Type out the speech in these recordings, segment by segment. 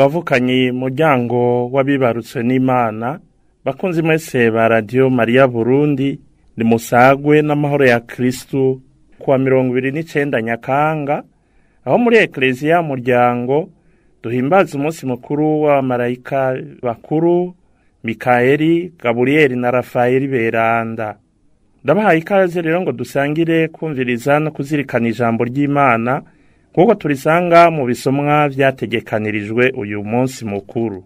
Bavukanyi muryango w'abibarutse n'Imana, bakunzi mwese ba Radio Maria Burundi, nimusagwe n'amahoro ya Kristu kuwa 29 Nyakanga, aho muri Eklezia muryango duhimbaza umunsi mukuru w'abamarayika bakuru Mikaeli, Gaburiyeli na Rafayeli beranda. Ndabahaye ikaze rero ngo dusangire kumviriza no kuzirikana ijambo ry'Imana kuko turisanga mu bisomwa vyategekanirijwe uyu munsi mukuru.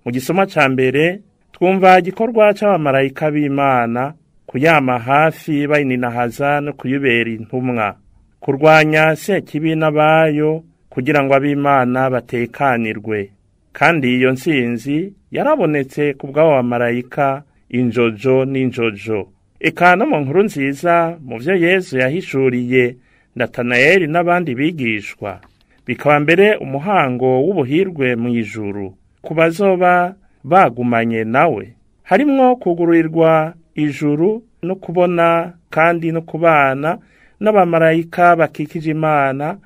Mu gisoma ca mbere twumva igikorwa c'abamarayika b'Imana kuyama hafi bayininahaza no kuyubera intumwa, kurwanya sekibi n'abayo kugira ngo ab'Imana batekanirwe. Kandi iyo ntsinzi yarabonetse ku bw'abo bamarayika injojo n'injojo. Eka no mu nkuru nziza mu vyo Yezu yahishuriye Natanayeli n'abandi bigishwa, bikaba mbere umuhango w'ubuhirwe mu ijuru ku bazoba bagumanye nawe, harimwo kugururirwa ijuru no kubona kandi no kubana n'abamarayika bakikije Imana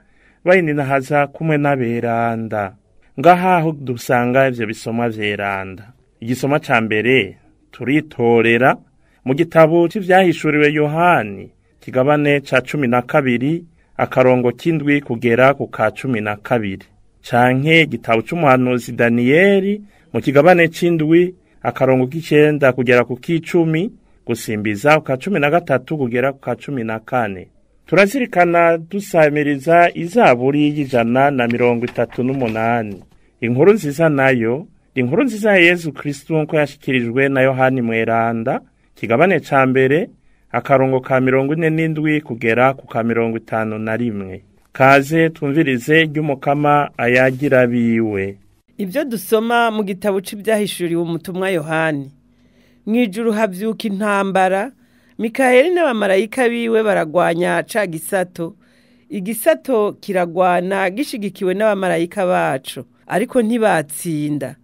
bayininahaza kumwe n'aberanda. Ngaha aho dusanga ivyo bisomwa vyeranda. Igisoma ca mbere turitorera mu gitabo c'Ivyahishuriwe Yohani, kigabane ca 12 akarongo k'indwi kugera ku ka 12, canke igitabo c'umuhanuzi Daniyeli mu kigabane c'indwi akarongo k'icenda kugera ku k'icumi, gusimbiza ku ka 13 kugera ku ka 14. Turazirikana dusamiriza izaburi y'138. Inkuru nziza nayo, inkuru nziza ya Yezu Kristu nko yashikirijwe na Yohani Mweranda, kigabane ca mbere akarongo ka 47 kugera ku ka 51. Kaze tumvirize ry'umukama ayagira biwe. Ibyo dusoma mu gitabo c'Ivyahishuriwe umutumwa Yohani. Mwijuru havyuka intambara, Mikaheli n'abamarayika biwe baragwanya ca gisato. Igisato kiragwana gishigikiwe n'abamarayika bacu, ariko ntibatsinda.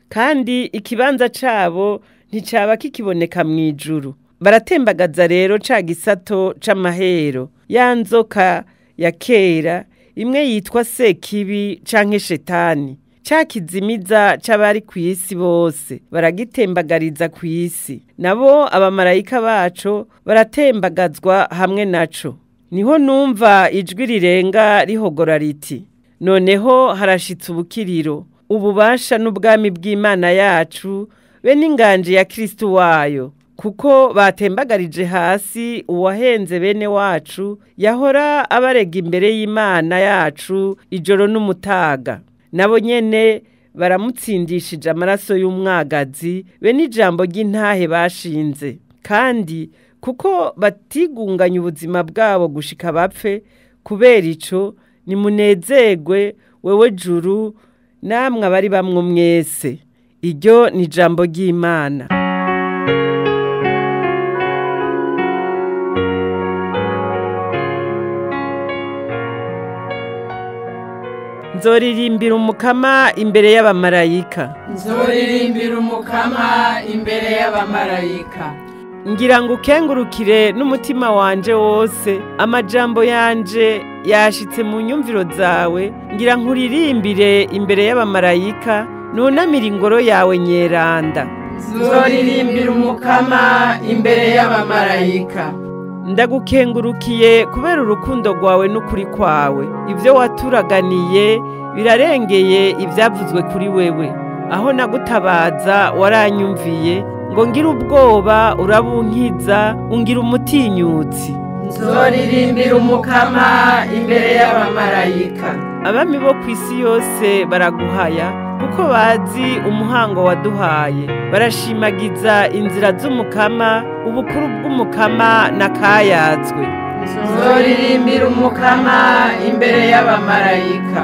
Kandi ikibanza cabo nticaba kikiboneka mwijuru. Baratembagaza rero ca gisato c'amahero, ya nzoka ya kera, imwe yitwa Sekibi canke Shetani, ca kizimiza c'abari kw'isi bose, baragitembagariza kw'isi. Nabo abamarayika baco baratembagazwa hamwe naco. Niho numva ijwi rirenga rihogora riti: noneho harashitse ubukiriro, ububasha n'ubwami bw'Imana yacu, be n'inganje ya Kristu wayo, kuko batembagarije hasi uwahenze bene wacu, yahora abarega imbere y'Imana yacu ijoro n'umutaga. Nabo nyene baramutsindishije amaraso y'umwagazi, be n'ijambo ry'intahe bashinze. Kandi kuko batigunganya ubuzima bwabo gushika bapfe, kubera ico nimunezerwe wewe juru namwe abari bamwe mwese. Iryo ni ijambo ry'Imana. Nzoririmbira umukama imbere y'abamarayika. Nzoririmbira umukama imbere y'abamarayika. Ngira ngo ukengurukire n'umutima wanje wose, amajambo yanje yashitse mu nyumviro zawe. Ngira nkuririmbire imbere y'abamarayika, nunamira ingoro yawe nyeranda. Nzoririmbira umukama imbere y'abamarayika. Ndagukengurukiye kubera urukundo rwawe n'ukuri kwawe. Ibyo waturaganiye birarengeye ibyavuzwe kuri wewe. Aho nagutabaza waranyumviye, ngo ngire ubwoba urabunkiza, ungira umutinyutsi. Nzoririmbira umukama imbere y'abamarayika. Abami bo kw'isi yose baraguhaya, kuko bazi umuhango waduhaye. Barashimagiza inzira z'umukama, ubukuru bw'umukama nakayatswe. Nzoririmbira umukama imbere y'abamarayika.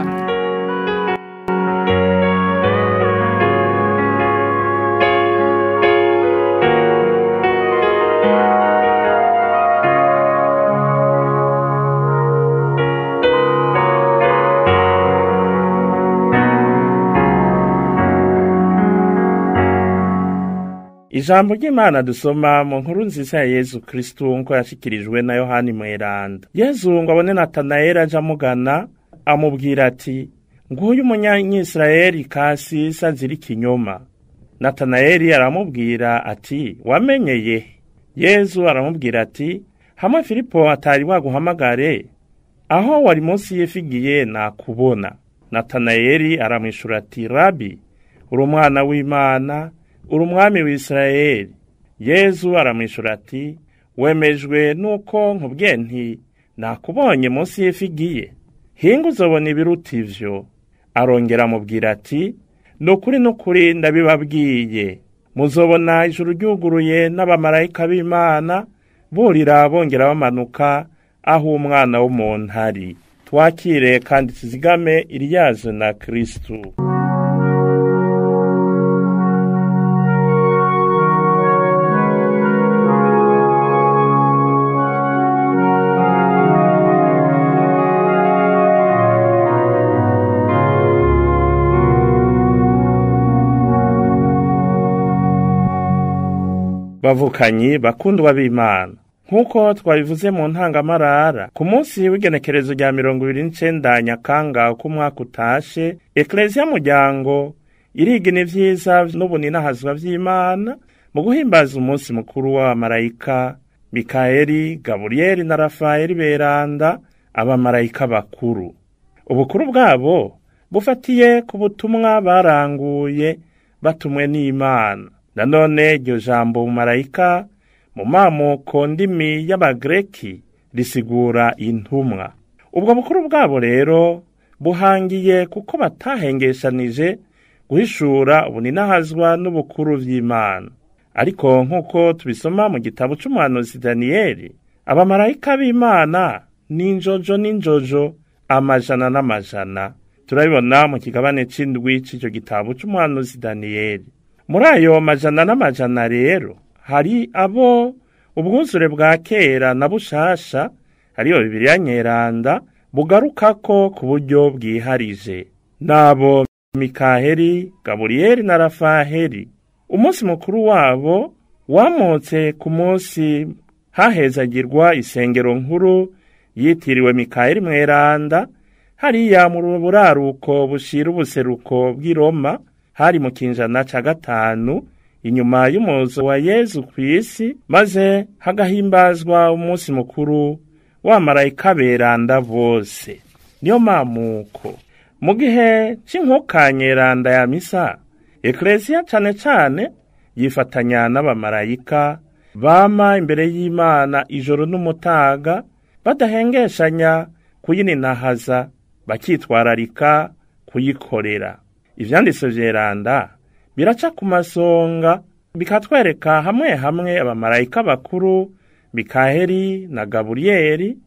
Ijambo ry'Imana dusoma mu nkuru nziza ya Yezu Kristu nko yashikirijwe na Yohani Mweranda. Yezu ngo abone Natanayeli aje amugana, amubwira ati: Nguyu umunyisirayeli kasisa azira ikinyoma. Natanayeli aramubwira ati: Wamenyeye? Yezu aramubwira ati: Hamwe Filipo atari waguhamagare, aho wari munsi y'ifigiye nakubona. Natanayeli aramwishura ati: Rabi, uri umwana w'Imana, uri umwami w'Isirayeli. Yezu aramwishura ati: Wemejwe nuko nkubwiye nti nakubonye munsi y'ifigiye? Hinga uzobona ibiruta ivyo. Arongera amubwira ati: Nukuri nukuri ndabibabwiye, muzobona ijuru ryuguruye n'abamarayika b'Imana burira bongera bamanuka aho umwana w'umuntu ari. Twakire kandi tuzigame iryazo na Kristu. Bavukanyi bakundwa b'Imana, nkuko twabivuze mu ntangamarara, ku munsi w'igenekerezo rya 29 Nyakanga uko umwaka utashe, Eklezia Muryango irigina ivyiza n'ubuninahazwa vy'Imana mu guhimbaza umunsi mukuru w'abamarayika Mikaeli, Gaburiyeli na Rafayeli beranda, abamarayika bakuru. Ubukuru bwabo bufatiye ku butumwa baranguye batumwe n'Imana. Nanone iryo jambo marayika mu mamuko ndimi y'abagreki risigura intumwa. Ubwo bukuru bwabo rero buhangiye kuko batahengeshanije guhishura ubuninahazwa n'ubukuru vy'Imana. Ariko nkuko tubisoma mu gitabo c'umuhanuzi Daniyeli, abamarayika b'Imana n'injojo n'injojo, amajana n'amajana. Turabibona mu kigabane c'indwi c'ico gitabo c'umuhanuzi Daniyeli. Muri ayo majana n'amajana rero hari abo ubwuzure bwa kera na bushasha, ariyo Bibiliya Nyeranda, bugarukako ku buryo bwiharije. Nabo Mikaheli, Gaburiyeli na Rafaheli. Umunsi mukuru wabo wamotse ku munsi hahezagirwa isengero nkuru yitiriwe Mikaheli Mweranda, hariya mu buraruko bushira ubuseruko bw'i Roma, hari mu kinjana ca 5 inyuma y'umuzo wa Yezu kw'isi, maze hagahimbazwa umunsi mukuru wa marayika beranda bose. Niyo mamuko mu gihe c'inkuka nyeranda ya misa, Eklezia cane cane yifatanya n'abamarayika bama imbere y'Imana ijoro n'umutaga, badahengeshanya kuyininahaza, bakitwararika kuyikorera. Ivyanditso vyeranda biraca ku masonga bikatwereka hamwe hamwe abamarayika bakuru Mikaheli na Gaburiyeli,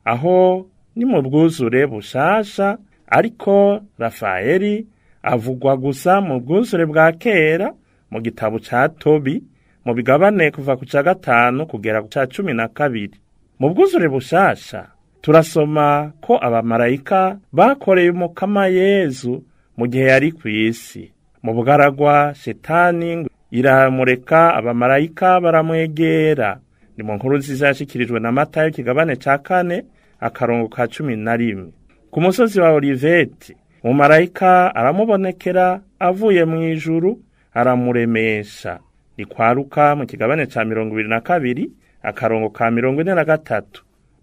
aho ni mu bwuzure bushasha, ariko Rafayeli avugwa gusa mu bwuzure bwa kera mu gitabo ca Tobi, mu bigabane kuva ku ca 5 kugera ku ca 12. Mu bwuzure bushasha turasoma ko abamarayika bakoreye umukama Yezu mu gihe yari kw'isi. Mu bugaragwa Shetani iramureka, abamarayika baramwegera. Ni mu nkuru nziza yashikirijwe na Matayo kigabane ca 4 akarongo ka 11. Ku musozi wa Oliveti umumarayika aramubonekera avuye mu ijuru aramuremesha. Ni kwa Luka mu kigabane ca 22 akarongo ka 43.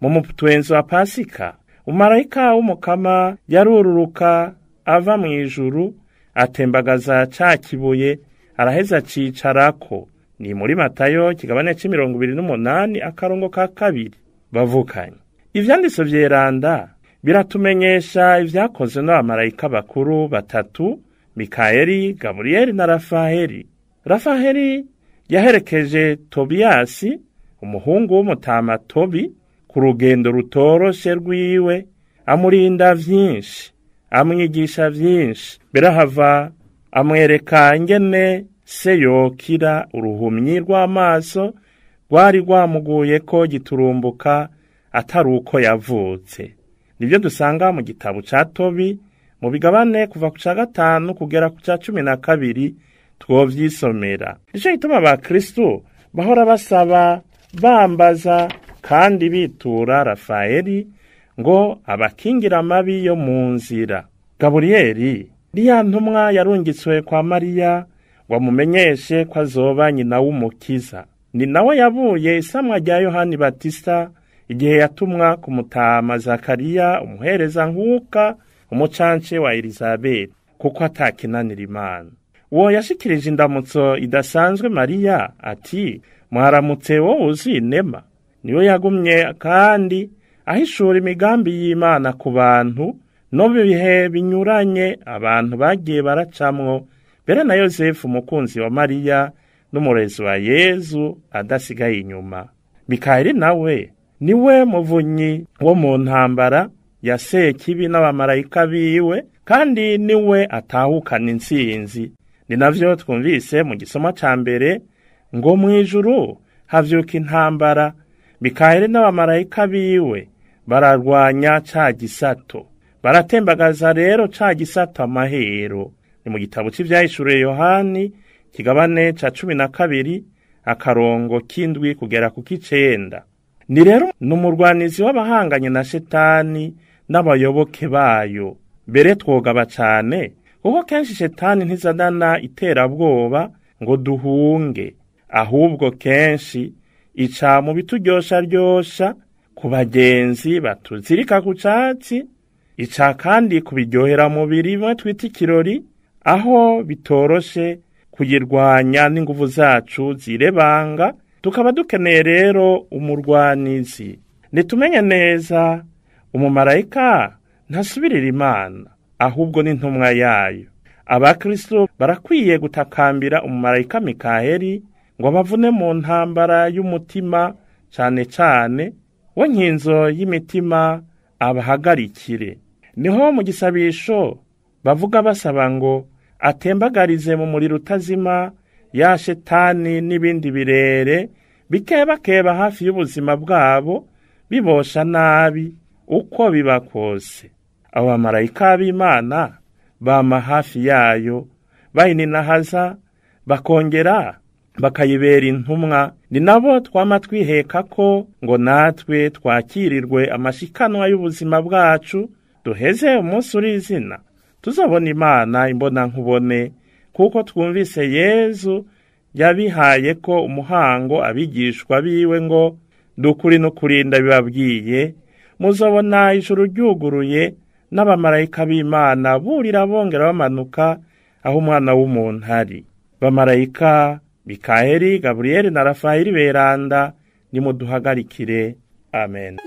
Mu mutwenzo wa Pasika umumarayika w'umukama yarururuka ava mu ijuru atembagaza ca kibuye araheza cicarako. Ni muri Matayo kigabane c'28 akarongo ka 2. Bavukanye, ivyanditso vyeranda biratumenyesha ivyakozwe n'abamarayika bakuru batatu, Mikaeli, Gaburiyeli na Rafaheli. Rafaheli yaherekeje Tobiyasi, umuhungu w'umutama Tobi, ku rugendo rutoroshe rwiwe, amurinda vyinshi, amwigisha vyinshi, berahava amwereka ingene se yokira uruhumyi rw'amaso rwari rwamuguyeko giturumbuka atari uko yavutse. Nibyo dusanga mu gitabo ca Tobi mu bigabane kuva ku ca 5 kugera ku ca 12 twovyisomera. Nico gituma abakristo bahora basaba, bambaza kandi bitura Rafayeli ngo abakingira amabi yo mu nzira. Gaburiyeli ni ya ntumwa yarungitswe kwa Mariya ngo amumenyeshe ko azoba nyina w'Umukiza. Ni nawe yabuye isamwa rya Yohani Batista igihe yatumwa kumutama Zakariya umuhereza nkuka umucance wa Elizabeth, kuko atakinanira Imana. Uwo yashikirije indamutso idasanzwe Mariya ati: mwaramutse wowe uzi inema. Niwe yagumye kandi ahishura imigambi y'Imana ku bantu no bihe binyuranye abantu bagiye baracamwo, mbere na Yosefu umukunzi wa Mariya n'umurezi wa Yezu adasigaye inyuma. Mikayeli nawe niwe muvunyi wo mu ntambara ya Sekibi n'abamarayika biwe, kandi niwe atahukana intsinzi. Ni navyo twumvise mu gisoma ca mbere ngo mw'ijuru havyuka intambara, Mikayeli n'abamarayika biwe bararwanya ca gisato, baratembagaza rero ca gisato amahero. Ni mu gitabo c'Ivyahishuriwe Yohani kigabane ca 12 akarongo k'indwi kugera ku k'icenda. Ni rero n'umurwanizi w'abahanganye na Shetani n'abayoboke bayo. Mbere twogaba cane, kuko kenshi Shetani ntizanana iterabwoba ngo duhunge, ahubwo kenshi ica mu bituryosharyosha ku bagenzi batuzirika ku catsi, ica kandi kubiryohera mubiri bimwe twita ikirori, aho bitoroshe kuyirwanya n'inguvu zacu zirebanga. Tukaba dukeneye rero umurwanizi. Nitumenye neza umumarayika ntasubirira Imana, ahubwo n'intumwa yayo. Abakristo barakwiye gutakambira umumarayika Mikaheli ngo abavune mu ntambara y'umutima, cane cane we nkinzo y'imitima abahagarikire. Niho mu gisabisho bavuga basaba ngo atembagarize mu muriro utazima ya Shetani n'ibindi birere bikebakeba hafi y'ubuzima bwabo, bibosha nabi uko biba kose. Abo bamarayika b'Imana bama hafi yayo, bayininahaza, bakongera bakayibera intumwa. Ni nabo twama twiheka ko ngo natwe twakirirwe amashikanwa y'ubuzima bwacu, duheze umunsi uri izina tuzabona Imana imbona nkubone, kuko twumvise Yezu yabihaye ko umuhango abigishwa biwe ngo dukuri no kurinda bibabwiye, muzobona ijuru ryuguruye n'abamarayika b'Imana burira bongera bamanuka aho umwana w'umuntu ari. Bamarayika Mikaheli, Gaburiyeli na Rafayeli beranda, nimuduhagarikire. Amen.